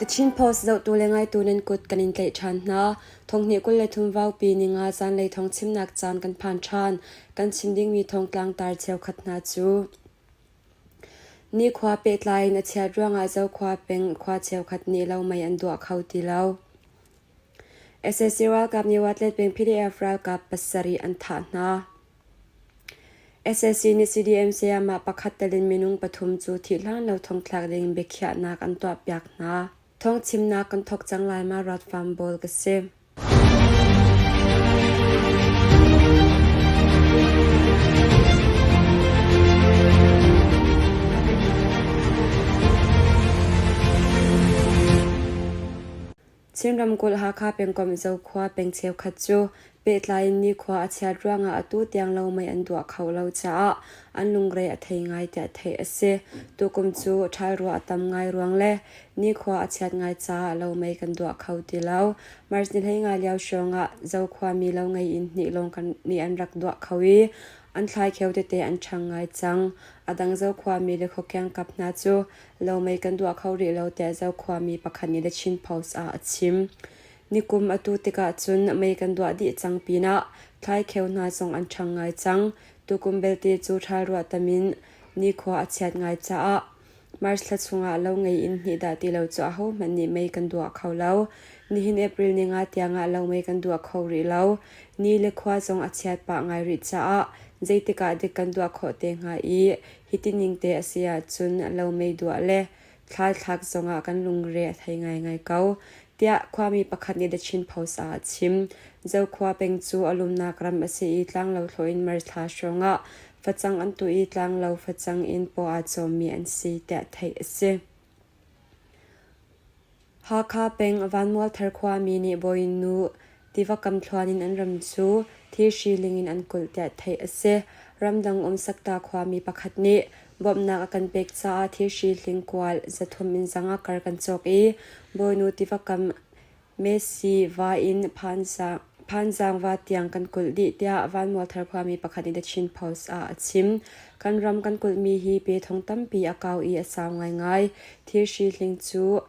The Chin Post zohtu le ngaitu nan kut kan in tlaih ṭhan hna. Thonghnih 23 vaupi ninga zanlei thawng chimnak caan kan phan ṭhan. Kan chim dingmi thawngtlang tar cheukhat hna cu Nikhua pehtlai in a chiat ruangah Zokhua peng khua cheukhat nih lo mei an duah kho ti lo. Sac ralkap nih Watlet peng PDF ralkap pasarih an thah hna. Sac nih CDM sayamah pakhat tel in minung pathum cu thih hlan lo thongthlak ding biakhiahnak an tuahpiak hna. Thawngchimnak kan thawk cang lai ma Ratfam Bawl ka si. Chin ramkulh Hakha pengkomh Zokhua peng cheukhat cu pehtlai in nikhua a chiat ruangah atu tiang lo mei an duah kho lo caah an lungre a thei ngai tiah theih a si. Tukum cu ṭhal ruah a tam ngai ruang le nikhua a chiat ngai caah lo mei kan duah kho ti lo. March ni 15 lio hrawng ah Zokhua mi lo ngei inn hnih lawng kan nih an rak duah kho i an thlaikheu tete an ṭhang ngai cang. A dang Zokhua mi le khuakiang kap hna cu Lo mei kan duah kho rih lo tiah Zokhua mi pakhat nih The Chin Post ah a chim. Nikum atu tikah cun mei kan duah dih cang pinah thlaikheu hna zong an ṭhang ngai cang. Tukum belte cu ṭhal ruah tam in nikhua a chiat ngai caah March thla chungah lo ngei in hnih dah ti lo cu ahohmanh nih mei kan duah kho lo. Nihin April ni nga tiangah lo mei kan duah kho rih lo. Ni le khua zong a chiat pah ngai rih caah zeitik ah dik kan duah khawh te hnga i Hiti ningte a si ahcun lo mei duah le thlaithlak zongah kan lungre a thei ngaingai ko, tiah khuami pakhat nih The Chin Post ah a chim. Zokhua peng cu a lumnak ram a si i tlanglo thlawh in March thla hrawngah facang an tuh i tlanglo facang in paw aa cawmmi an si, tiah theih a si. Hakha peng Vanmualthar khuami nih Bawinu tiva kam thluan in an ram cu thirhri ling in an kulh tiah theih a si. Ramdang um Sakta khuami pakhat nih bawmhnak a kan pek caah thirhri hling kual 300 in 500 kar kan cawk i Bawinu tiva kam Messi va in Phanzang va tiang kan kulh dih tiah Vanmualthar khuami pakhat nih The Chin Post ah a chim. Kan ram kan kulhmi hi pe thong tampi a kau i a sau ngaingai. Thirhri hling cu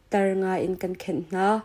tar nga in kan khenh hna.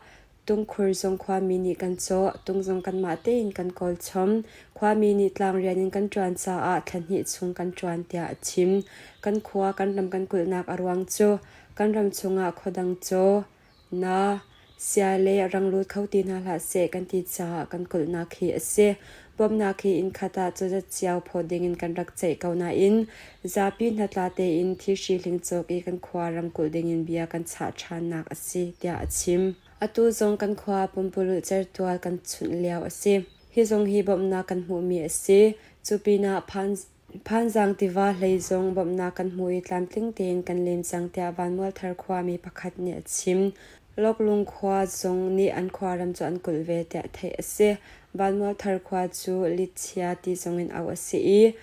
Tungkhur zong khuami nih kan cawh, tung zong kanmah tein kan kawl chom. Khuami nih tlangrian in kan ṭuan caah thla hnih chung kan ṭuan tiah a chim. Kan khua kan ram kan kulhnak a ruang cu kan ram chungah khuadang caw, Na sia le rang lut kho ti hna hlah seh kan ti caah kan kulhnak hi a si. Bawmhnak hi inn khat ah cuzat cio phawt dingin kan rak ceih ko nain zapi hnatla tein thirhri hling cawk i kan khua ramkulh dingin bia kan chah ṭhannak a si, tiah a chim. Atu zong kan khua pumpululh certual kan chunh lio a si. Hi zong hi bawmhnak kan hmuhmi a si. Cu pinah phan Phanzang tiva hlei zong bawmhnak kan hmu i tlamtling tein kan lim cang tiah Vanmualthar khuami pakhat nih a chim. Loklung khua zong nih an khuaram cu an kulh ve tiah theih a si. Vanmualthar khua cu Litchia ti zong in auh a si i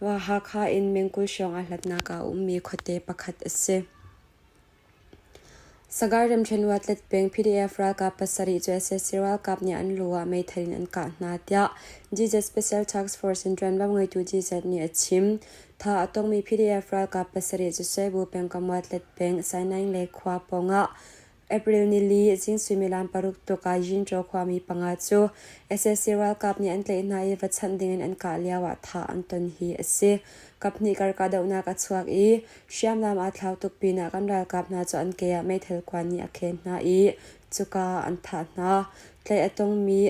Hakha in meng 20 hrawng aa hlatnak ah a ummi khuate pakhat a si. Sagaing ramṭhen Watlet peng PDF ralkap pasarih cu sac ralkap nih an lu ah meithal in an kah hna, tiah GZ Special Task Force in ṭuanvo ngeitu GZ nih a chim. Tha a tongmi PDF ralkap pasarih cu Saibu pengkomh Watlet peng Sainaing le khua pawngah April nili zing suimilam paruk tuk ah Yinchaw khuami panga cu sac ralkap nih an tlaih hna i va chanh dingin an kah lioah thah an ton hi a si. Kaphnih kar kahdohnak a chuak i Hriamnam aa thlau tuk pinah kan ralkap hna cu an ke ah meithal kuan nih a khen hna i cuka ah an thah hna. Tlaih a tongmi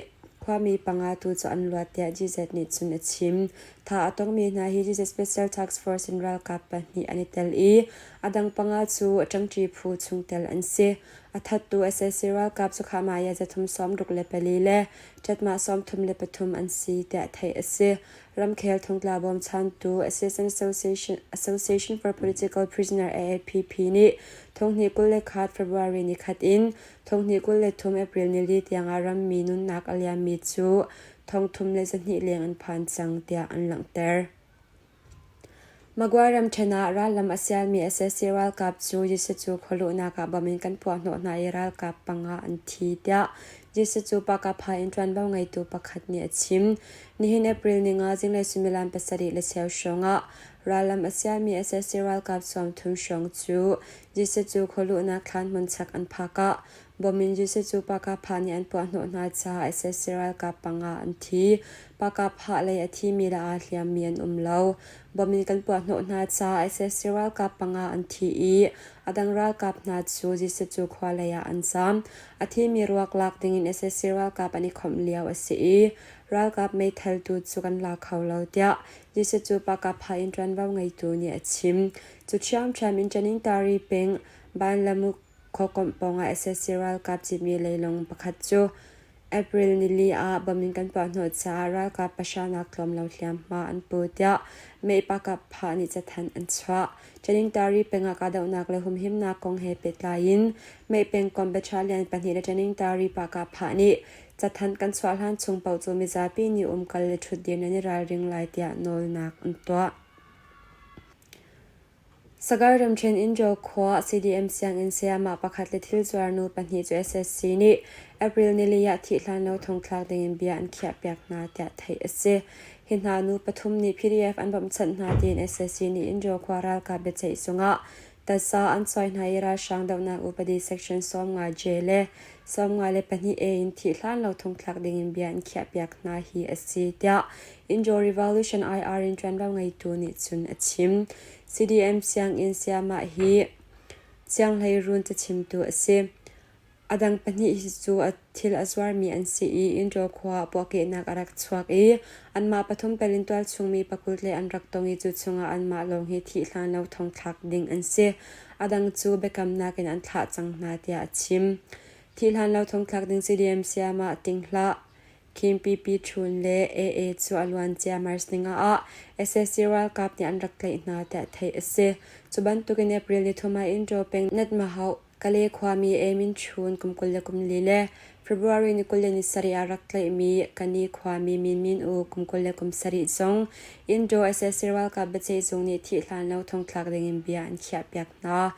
khuami panga tu cu an luat tiah GZ nih cun a chim. Thah a tongmi hna hi GZ Special Task Force in ralkap pahnih an i tel i a dang panga cu ṭangṭi phu chungtel an si. A thattu sac ralkap cu Khahmaya 364 le Ṭatmah 33 an si tiah theih a si. Ramkhel thongtla bawmchantu Assistant Association for Political Prisoner AAPP nih thonghnih 21 February ni khat in thonghnih 23 April nili tiangah rammi nunnak a liammi cu thongthum le zahnih leng an phan cang tiah an langhter. Magway ramṭhen ah rallam a sialmi sac ralkap cu Jesuh khualuhnak ah bom in kan puahhnawh hna i ralkap panga an thi, tiah Jesuh Pakapha in ṭuanvo ngeitu pakhat nih a chim. Nihin April ninga zinglei suimilam 7:15 hrawng ah rallam a sialmi sac ralkap 30 hrawng cu Jesuh khualuhnak thlanhmun chak an phak ah Bom in Jesuh cu Pakapha nih an puahhnawh hna caah sac ralkap panga an thi. Pakapha lei a thimi le aa hliammi an um lo. Bom in kan puahhnawh hna caah sac ralkap panga an thi i a dang ralkap hna cu Jesuh cu khua lei ah an zaam. A thimi ruak lak dingin sac ralkap an i khawmh lio a si i ralkap meithal tu cu kan la kho lo tiah Jesuh cu Pakapha in ṭuanvo ngeitu nih a chim. Cu ṭhiamṭhiam in Ṭaningtari peng Banlamuk Khuakomh pawngah sac ralkap citmi leilung pakhat cu April nili ah bom in kan puahhnawh caah ralkap pahra nak tlawm lo hliamhma an pu tiah May Pakapha nih cathanh an chuah. Ṭaningtari peng ah kahdohnak le humhimnak kong he pehtlai in May pengkomh battalion pahnih le Ṭaningtari Pakapha nih cathanh kan chuah hlan chung paoh cu mizapi nih umkal le ṭhutdir nan i ralring lai tiah nawlnak an tuah. Sagar ramṭhen Indaw khua CDM sianginn sayamah pakhat le thilzuar nu pahnih cu SSC nih April nili ah thih hlan lo thongthlak dingin bia an khiahpiak hna tiah theih a si. Hi hna nu pathum nih PDF an bawmhchanh hna tiin SSC nih Indaw khua ralkap biaceih zungah tasa an cawi hna i ralhrang dohnak upadi section 50 J le 52 A in thih hlan lo thongthlak dingin bia an khiahpiak hna hi a si tiah Indoor Revolution IR in ṭuanvo ngeitu nih cun a chim. CDM sianginn sayamah hi sianghleiruun cachimtu a si. A dang pahnih hi cu a thil a zuarmi an si i Indoor khua ah puahkehnak a rak chuak i anmah pathum tel in tualchungmi pakult le an rak tong i cu chungah anmah lawng hi thih hlan lo thongthlak ding an si. A dang cu biakamnak in an thlah cang hna tiah a chim. Thih hlan lo thongthlak ding CDM sayamah ting hlah. Kim Pi Ṭhun le AA cu a luancia March ninga ah sac ralkap nih an rak tlaih hna tiah theih a si. Cu bantukin April nithum ah Indaw peng Natmahauh, Kale khuami A Min Chun kum 24 le February ni 27 ah rak tlaihmi Kani khuami Min Min U kum 27 zong Indaw sac ralkap biaceihzung nih thih hlan lo thongthlak dingin bia an khiahpiak hna.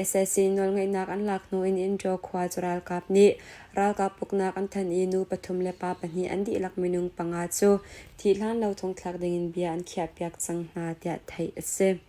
Sac nawlngeihnak an lak hnu in Indaw khua cu ralkap nih Ralkap uknak an thanh i nu pathum le pa pahnih an dihlak minung panga cu thih hlan lo thongthlak dingin bia an khiahpiak cang hna tiah theih a si.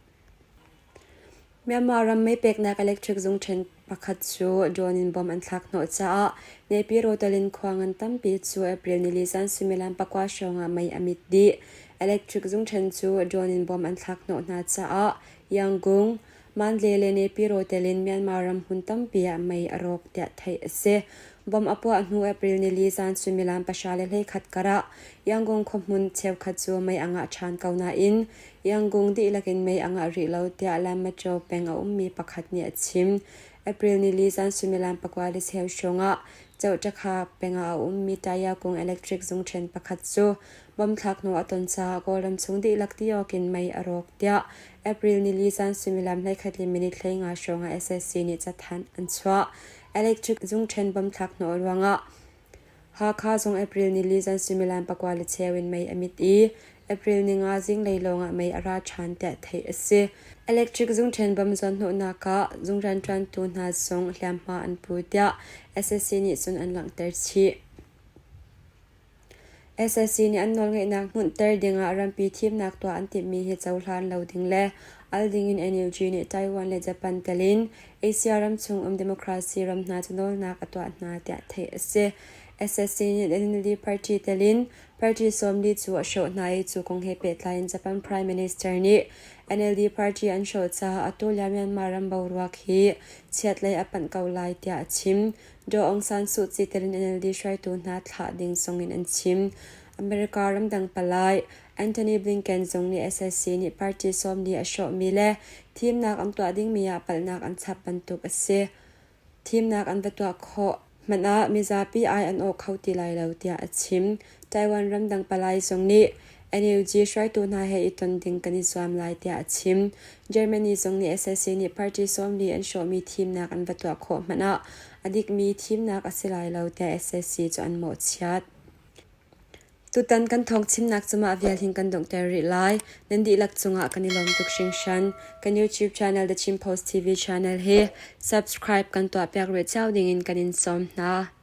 Myanmar ram mei peknak electric zung ṭhen pakhat cu drone in bomb an thlak hnawh caah Naypyi Rotalin khua ngan tampi cu April nili zan suimilam pakua hrawng ah mei a mit dih. Electric zung ṭhen cu drone in bomb an thlak hnawh hna caah Yangon, Mandalay le Naypyidaw tel in Myanmar ram hmun tampi ah mei a rawk tiah theih a si. Bomb a puah hnu April nili zan suimilam 10:31 kar ah Yangon khuahmun cheukhat cu mei a ngah ṭhan ko nain Yangon dihlak in mei a ngah rih lo tiah Lammachaw peng a ummi pakhat nih a chim. April nili zan suimilam 9:15 hrawng ah Chauhṭakha peng ah a ummi Tayakung electric zungṭhen pakhat cu bomb thlak hnu a ton caah Kawlram chung dihlak ti awk in mei a rawk tiah April nili zan suimilam 11 le minute 15 hrawng ah SSC nih cathanh an chuah. Electric zungṭhen bomb thlak hnawh ruangah Hakha zong April nili zan suimilam 9:15 in mei a mit i April ninga zinglei lawngah mei a ra ṭhan tiah theih a si. Electric zungṭhen bomb zuanhnawhnak ah zung rianṭuantu hna zong hliamhma an pu tiah SSC nih cun an langhter chih. Sac nih an nawlngeihnak hmunhter dingah rampi thimnak tuah an timhmi hi cohlan lo ding le al dingin NUG nih Taiwan le Japan tel in Asia ramchung um democracy ram hna cu nawlnak a tuah hna tiah theih a si. Sac nih NLD party tel in party 40 cu a hrawh hna i cu kong he pehtlai in Japan Prime Minister nih NLD party an hrawh caah atu lio Myanmar ram boruak hi chiatlei a panh ko lai tiah a chim. Daw Aung San Suu Kyi telin NLD hruaitu hna thlah ding zongin an chim. America ramdang palai Antony Blinken zong nih SSC nih party 40 a hrawhmi le thimnak an tuah dingmi ah palhnak an chap bantuk a si. Thimnak an va tuah khawh hmanh ah mizapi ai an awh kho ti lai lo tiah a chim. Taiwan ramdang palai zong nih NUG hruaitu hna he i ton ding kan i zuam lai tiah a chim. Germany zong nih sac nih party 40 an hrawhmi thimnak an va tuah khawh hmanh ah a dikmi thimnak a si lai lo tiah sac cu an mawhchiat. Tutan kan thawng chimnak cu mah vial hin kan donghter rih lai. Nan dihlak cungah kan i lawm tuk hringhran. Kan YouTube channel The Chin Post TV channel hi subscribe kan tuahpiak rih cio dingin kan in sawm hna.